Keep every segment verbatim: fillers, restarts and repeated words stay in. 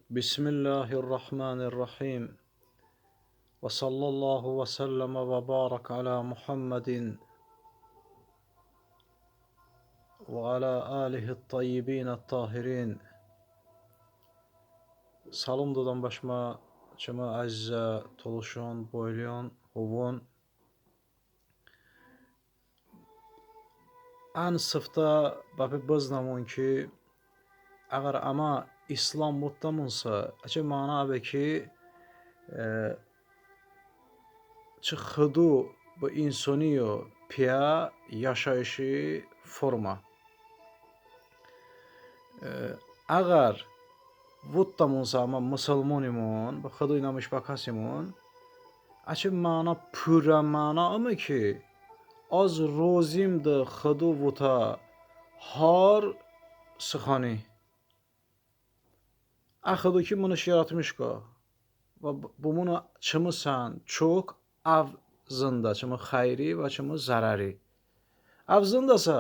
بسم الله الرحمن الرحيم. وصلى الله وسلم وبارك على محمد وعلى آله الطيبين الطاهرين. Səlom doydəm bə şımə, çımı əzizə tolışon, boylion, hovon. Ən sıftə bəpe bıznəmon ki, əgər əmə İslam votdəmonsə, əçəy məno əve ki, e, çı Xıdo bı insoniyo piyə yaşayışi forma. E, əgər votdəmonsə əmə mısılmonimon, bı Xıdo inanmış bə kəsimon, əçəy məno, purə məno ıme ki, az rozim dı Xıdo votə har sıxani. Ə Xıdo ki mınış yaratmış ka və b-, bımıno çımısən çok, əv zındə, çımı xəyri və çımı zərəri. Əv zındəsə,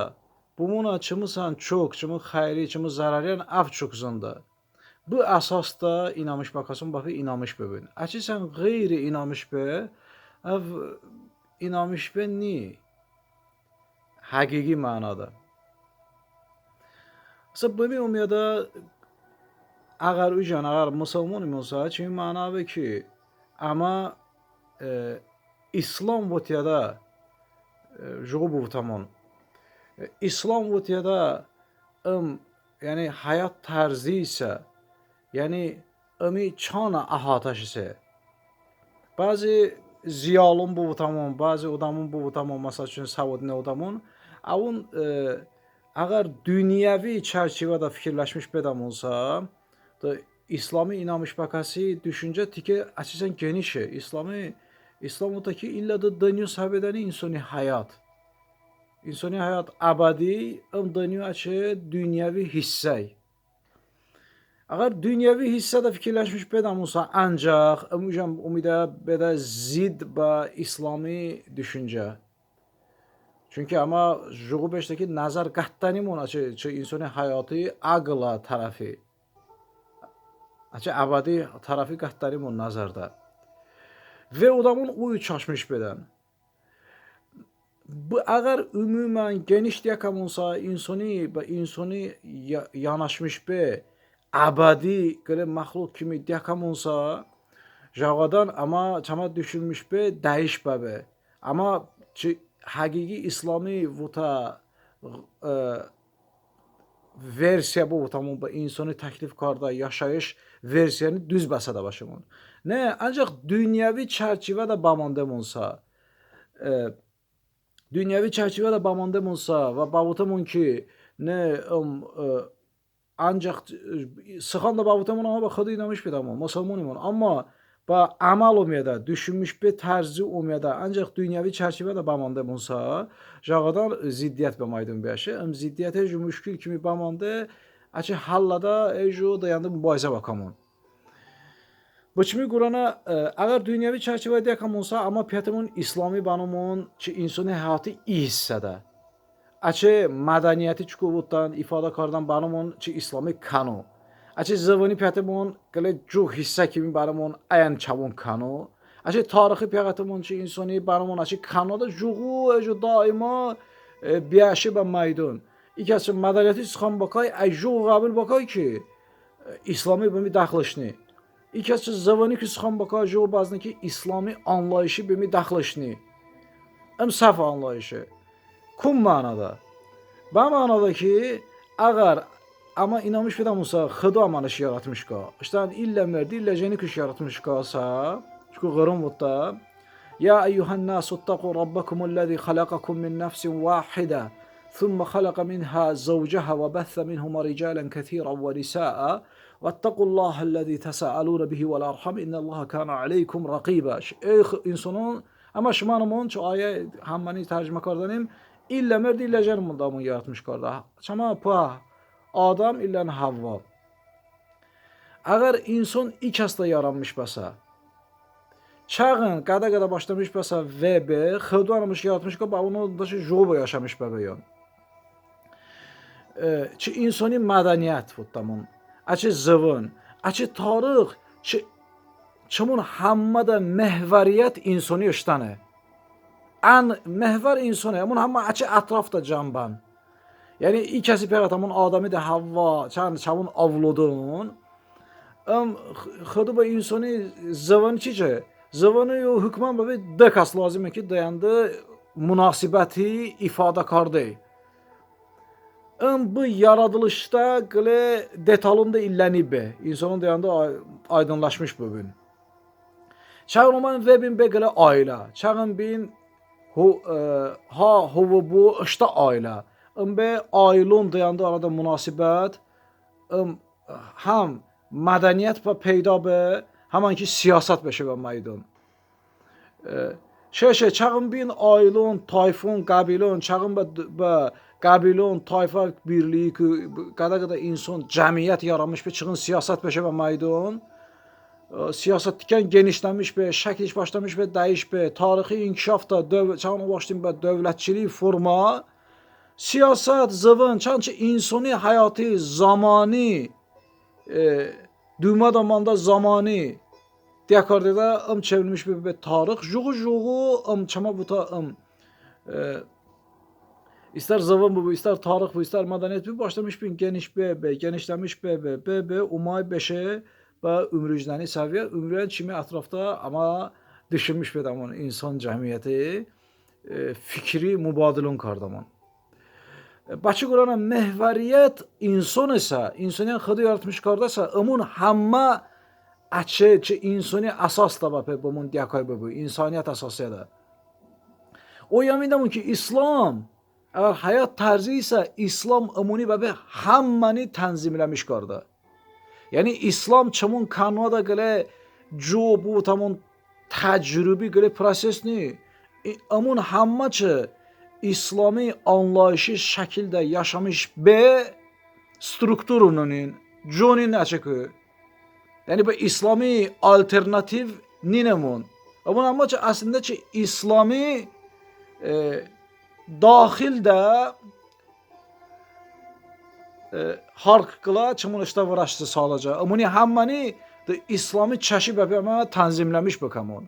bımıno çımısən çok, çımı xəyri, çımı zərəriyən əv çok zındə. Bı əsasədə inanmış bə kəson bəpe inanmış bıbin. Əçəysə ğeyri inanmış be, əv inanmış be ni. Həqiqi mənoədə. Isə bımi omeyədə, əgər ujən, əgər mısılmonimon isə, çəy məno əve ki, əmə, e, İslam voteyədə, e, jıqo bıvotəmon. E, İslam voteyədə ım, yəni həyat tərzi isə, yəni ımi çanə əhotəş ise. Bəzi ziyalon bıvotəmon, bəzi odəmon bıvotəmon, məsəl üçün, səvodinə odəmon, əvon, e, əgər dünyəvi çərçivədə fikirləşmiş bedəmonsə, de İslami inanmış bə kəsi düşüncə tikə əçəysə genişe. İslami, İslam votə ki, illə de dınyo sə bedəni insoni həyat. İnsoni həyat əbədi, ım dınyo əçəy dünyəvi hissəy. Əgər dünyəvi hissədə fikirləşmiş bedəmonsə, ancaq ım ujən umidə bedə zidd bə İslami düşüncə. Çünki əmə jıqo beşedə ki, nəzər qətdənimon əçəy, çı insoni həyati əqlə tərəfi. Əçəy əbədi tərəfi qətdənimon nəzərdə. Və odəmon oy çaşmış bedən. Bı əgər umumən geniş diyəkəmonsə, insoni, bə insoni ya-, yanaşmış be, əbədi qılə məxluq kimi diyəkəmonsə, jıqodən əmə çəmə düşünmüş be dəyiş bəbe. Əmə çı həqiqi İslami votə, e, versiya bıvotəmon, bə insoni təklif kardə yaşayış versiyani düz bəsədə bəşemon. Ne, ancaq dünyəvi çərçivədə bəmandemonsə, e, dünyəvi çərçivədə bəmandemonsə və bəvotemon ki, ne, ım, e, ancaq, e, sıxanədə bəvotemon, əmə bə Xıdo inanmış bedəmon, mısılmonimon. Amma bə əməl omeyədə, düşünmüş be tərzi omeyədə, ancaq dünyəvi çərçivədə bəmandemonsə, jıqodən ziddiyyət bə məydon biyəşe. Im ziddiyyət əy ju muşkil kimi bəmande, əçəy həllədə, əy ju dayande mübarizə bəkəmon. Bı çımi qorənə, e, əgər dünyəvi çərçivədə diyəkəmonsə, əmə piyətemon İslami bənomon çı insoni həyati i hissədə. Əçəy mədəniyyəti çoko votdən, ifadə kardən bənomon çı İslami kəno. Əçəy zıvoni piyətemon qılə co hissə kimi bənomon əyən çəvon kəno. Əçəy tarıxi piyətemon çı insoni bənomon əçəy kənoədə jıqo, əy ju daima, e, biyəşe bə məydon. İkəs çı mədəniyyəti sıxan bəkay, əy jıqo qəbul bəkay ki, e, İslami bımi dəxlış ni. İkəs çı zıvoni ki sıxan bəkay, jıqo bəzne ki, İslami anlayışi bımi dəxlış ni. Im səf anlayışe. Kom mənoədə? Bə mənoədə ki, əgər əmə inanmış bedəmonsə, Xıdo əmənış yaratmış ka. Iştən illə mərd, illə jenikış yaratmış kasə, çoko Ğıron votdə, يا أيها الناس اتقوا ربكم الذي خلقكم من نفس واحدة ثم خلق منها زوجها وبث منهما رجالا كثيرا ونساء واتقوا الله الذي تساءلون به والأرحام إن الله كان عليكم رقيبا. Ey x-, insonon, əmə şımənımon, çı ayə həməni tərcümə kardənim, illə mərd, illə jen odəmon yaratmış kardə. Çəmə pıə Adəm illən Həvva. Əgər inson i kəsədə yaranmış bəsə, çağın qədə-qədə başlamış bəsə ve be, Xıdo əmənış yaratmış ka, bəvon ıştə jıqo bə yaşamış bəbe yon. E, çı insoni mədəniyyət votdəmon, əçəy zıvon, Əçəy tarıx çı-, çımın həmmədə məhvəriyyət insoni ıştəni. Ən məhvər insoni, əmın həmmə əçəy ətrafədə cəm bən. Yəni i kəsi peqətəmın Adəmi də Həvva, çəmın, çəmın avlodon. Im Xı-, Xıdo bə insoni zıvoni çiçe? Zıvoni yo hukmən bəbe dı kəs lozime ki, dıyəndı munasibəti ifadə karde. Im bı yaradılışədə qılə detalonədə illəni be. İnsonon dıyəndı ay-, aydınlaşmış bıbun. Çəğın omən vebin be qılə ailə. Çəğın bin ho-, e, ha hovıbu ıştə ailə. Im be ailon dıyəndı arada munasibət, ım həm mədəniyyət bə peyda be, həmən ki siyasət beşe bə məydon. E, şey, şey, çəğın bin ailon, tayfon, qəbilon, çəğın bə, bə qəbilon, tayfa birliyi ki, qədə-qədə inson, cəmiyyət yaranmış be, çəğın siyasət beşe bə məydon. E, siyasət tikən genişləmiş be, şəkliş başlamış be dəyiş be, tarıxi inkişafədə döv-, çəğın ovaştin bə dövlətçilik forma. Siyasət, zıvon, çəğın çı insoni həyati, zamani, e, dumə də mandə zamani diyə kardedə ım çevrilmiş be, be tarıx. Jıqo-jıqo ım çəmə butə ım, e, istər zıvon bu, istər tarıx bu, istər mədəniyyət bu, başlamış bin geniş be, be, genişləmiş be, be, be, be, umay beşe bə ımrujnəni səviyyə, ımrujən çımi ətrafədə əmə düşünmüş bedəmon, inson cəmiyyəti, e, fikri mubadilon kardəmon. E, bəçi qorənə məhvəriyyət inson isə, insoniyən Xıdo yaratmış kardə isə, ımon həmmə əçəy çı insoni əsasədə bəpe bımon diyə kay bıbu, insoniyət əsasiyədə. Oy əmindəmon ki, İslam, əgər həyat tərzi isə, İslam ımoni bəpe həmməni tənzimləmiş kardə. Yəni İslam çımon kənoədə qılə co bıvotəmon təcrubi, qılə proses ni. İ-, ımon həmmə çı İslami anlayışi şəkildə yaşamış be strukturonınin, conin əçəku. Yəni bə İslami alternativ ninəmon. Imon həmmə çı əslində çı İslami, e, daxildə, e, hark qılə, çımon ıştə vırəştı salıcə. Imoni həmməni de İslami çəşi bəpe əmə tənzimləmiş bıkəmon.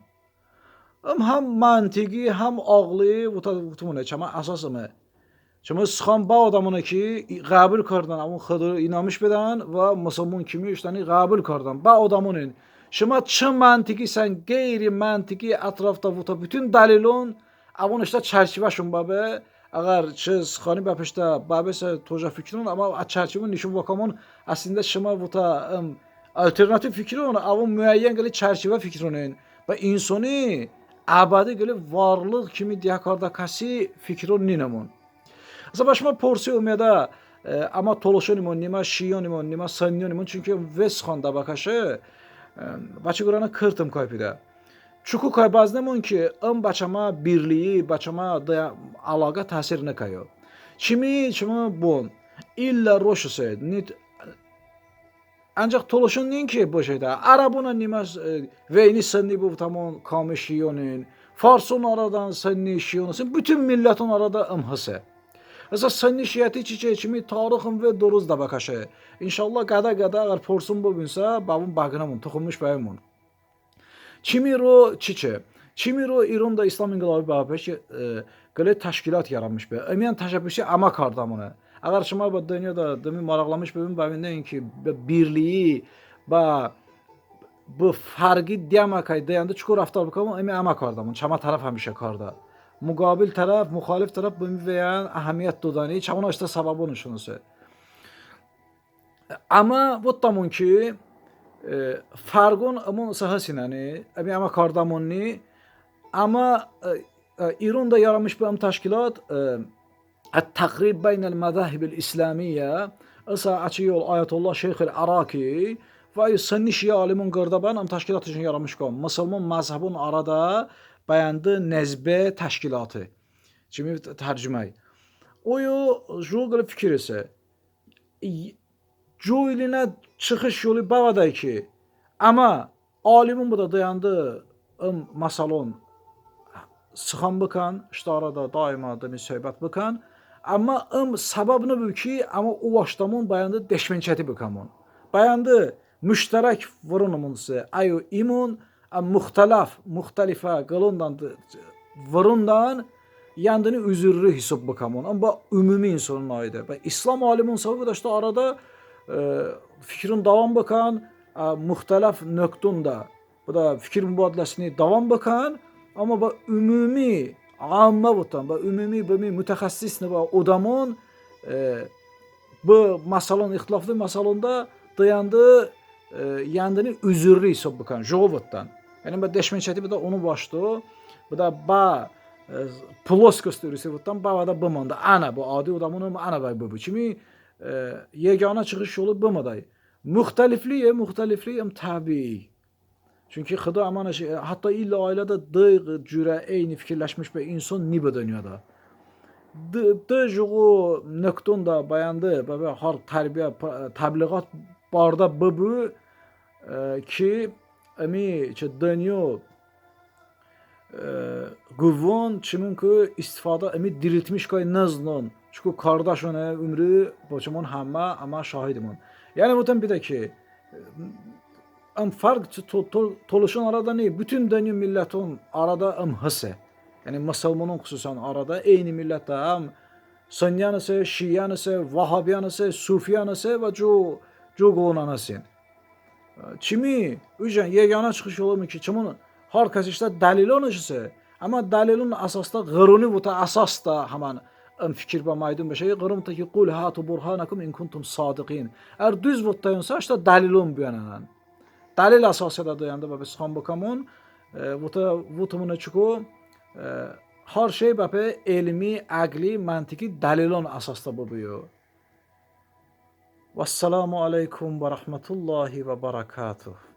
Im həm məntiqi, həm ağli, votə-, votəmone, çəmə əsas ıme. Çımı sıxan bə odəmone ki, qəbul kardən, əvon Xıdo inanmış bedən və mısılmon kimi ıştəni qəbul kardən. Bə odəmonin. Şımə çı məntiqi sən, qeyri məntiqi ətrafədə votə bütün dəlilon, əvon ıştə çərçivəşon bəbe, əgər çı sıxani bəpeştə bəbesə tojə fikron, əmə ə çərçivə nişon bıkəmon, əslində şımə votə, ım, alternativ fikron, əvon muəyyən qılə çərçivə fikronin. Və insoni əbədi qılə varlıq kimi diyə kardə kəsi fikron ninəmon. Isə bə şımə porsi omedə, e, əmə tolışonimon, nimə şiyonimon, nimə sınniyonimon, çünki ve sıxan dəbəkəşe, e, bəçi qorənə kırtım kay pidə. Çoko kay bəznemon ki, ım bə çəmə birliyi, bə çəmə de-, əloğə təsir nıkəyo. Çımi, çımı bon, illə roşıse, nit-, Ancaq tolışon nin ki, bı şeydə ərəbonən nimə, e, veyni sınni bıvotəmon kami şiyonin, farson arədən sınni şiyon hısin, bütün milləton arədə ım hıse. Isə sınni şiyəti çiçe, çımi tarıxım ve dırıst dəbəkəşe. İnşallah qədə-qədə əgər porson bıbinsə, bəvon bəqınəmon, toxunmuş bəvon. Çımi ro çiçe? Çımi ro İronədə İslam inqilobi bəpe ki, e, qılə təşkilat yaranmış be. Imiyən təşəbbüsi əmə kardəmone. Əgər şımə bə dınyoədə dımi maraqlanmış bıbin, bəvon deyin ki, bə birliyi, bə, bı fərqi diyəməkəy dıyəndı çoko rəftar bıkəmon, ımi əmə kardəmon, çəmə tərəf həmişə kardə. Muqabil tərəf, muxalif tərəf bımi veyən əhəmiyyət dodəni, çəvonə ıştə səbəbonışon hıse. Əmə votdəmon ki, e, fərqon ımon ısə hısinəni, əmi əmə kardəmon ni, əmə, e, e, İronədə yaranmış bı ım təşkilat, e, Ət-Təqrib Beynəl Məzahibil İslamiyyə, ısə əçəy yol Ayətullah Şeyxil Əraki, və sınni şiə alimon qırdə bən ım təşkilatışon yaranmış kon. Mısılmon məzhəbon arədə bəyəndı nezbe təşkilati. Çımi tərcüməy. Oyo, jıqo qılə fikir hıse. İ-, co ilinə çıxış yoli bəvədəy ki, əmə alimon bıdə dıyəndı ım məsəlon sıxan bıkən, ıştə arədə daima dımi söhbət bıkən. Əmma ım səbəb nıbu ki, əmə ovaştəmon bəyəndı deşmençəti bıkəmon. Bəyəndı müştərək vırınımon sə, əyo imon, ə, muxtələf, muxtəlifə qılonədən, vırınədən, yəndəni üzürli hisob bıkəmon. Əmma bə ümumi insonon aidə. Bə İslam alimon sə bıdə ıştə arada, e, fikron dəvom bıkən, ə, muxtələf nöqtonədə. Bıdə fikir mubadiləsini dəvom bıkən, əmma bə ümumi, ammə votən, bə ümumi, bımi mütəxəssis nıbə odəmon, e, bı məsəlon, ixtilaflı məsəlonədə dıyəndı, e, yəndəni üzürli hisob bıkən, jıqo votdən. Yəni bə deşmeçəti bıdə onu vaşto, bıdə bə, e, плоскость rusi votdən, bə vədə bımandə. Ənə bı adi odəmon ənə bəy bıbu. Çımi, e, yeganə çıxış yolu bımədəy. Muxtəlifliye, muxtəlifliye ım təbii. Çünki Xıdo əmənış, e, hətta illə ailədə dı cürə eyni fikirləşmiş bə inson ni bı dınyoədə. Dı, dı jıqo nöqtonədə bəyəndı, bə, bə har tərbiyə, p-, təbliğat bardə bıbu, e, ki, ımi çı dınyo, e, qıvon, çımınku istifadə ımi diriltmiş kay nıznın. Çünki kardəşone ımru bo çımon həmmə, əmə şahidimon. Yəni bıtın bıdə ki, ım fərq çı to-, to-, tolışon arada ni, bütün dınyo milləton arada ım hıse. Yəni mısılmonon xısusən arada eyni millətədə həm sınniyan hıse, şiiyan hıse, vəhabiyan hıse, sufiyan hıse və co, co qılonən hısen. Çımi, ujən, yeganə çıxış yolım ki, çımon har kəs ıştə dəlilonış hıse, əmma dəlilon əsasədə, Ğıruni votə əsasədə həmən ım fikir bə məydon beşe, Ğıruni votə ki, "Qul hatu burhanakum in kuntum sadiqin." Əgər düz votdəyonsə, ıştə dəlilon bıənən. Dəlil əsasədə dıyəndı bəbe sıxan bıkəmon, e, votə, votəmone çoko, e, har şey bəpe elmi, əqli, məntiqi dəlilon əsasədə bıbuyo. Vəssəlamu əleykum və rəhmətullahi və bərəkatuh.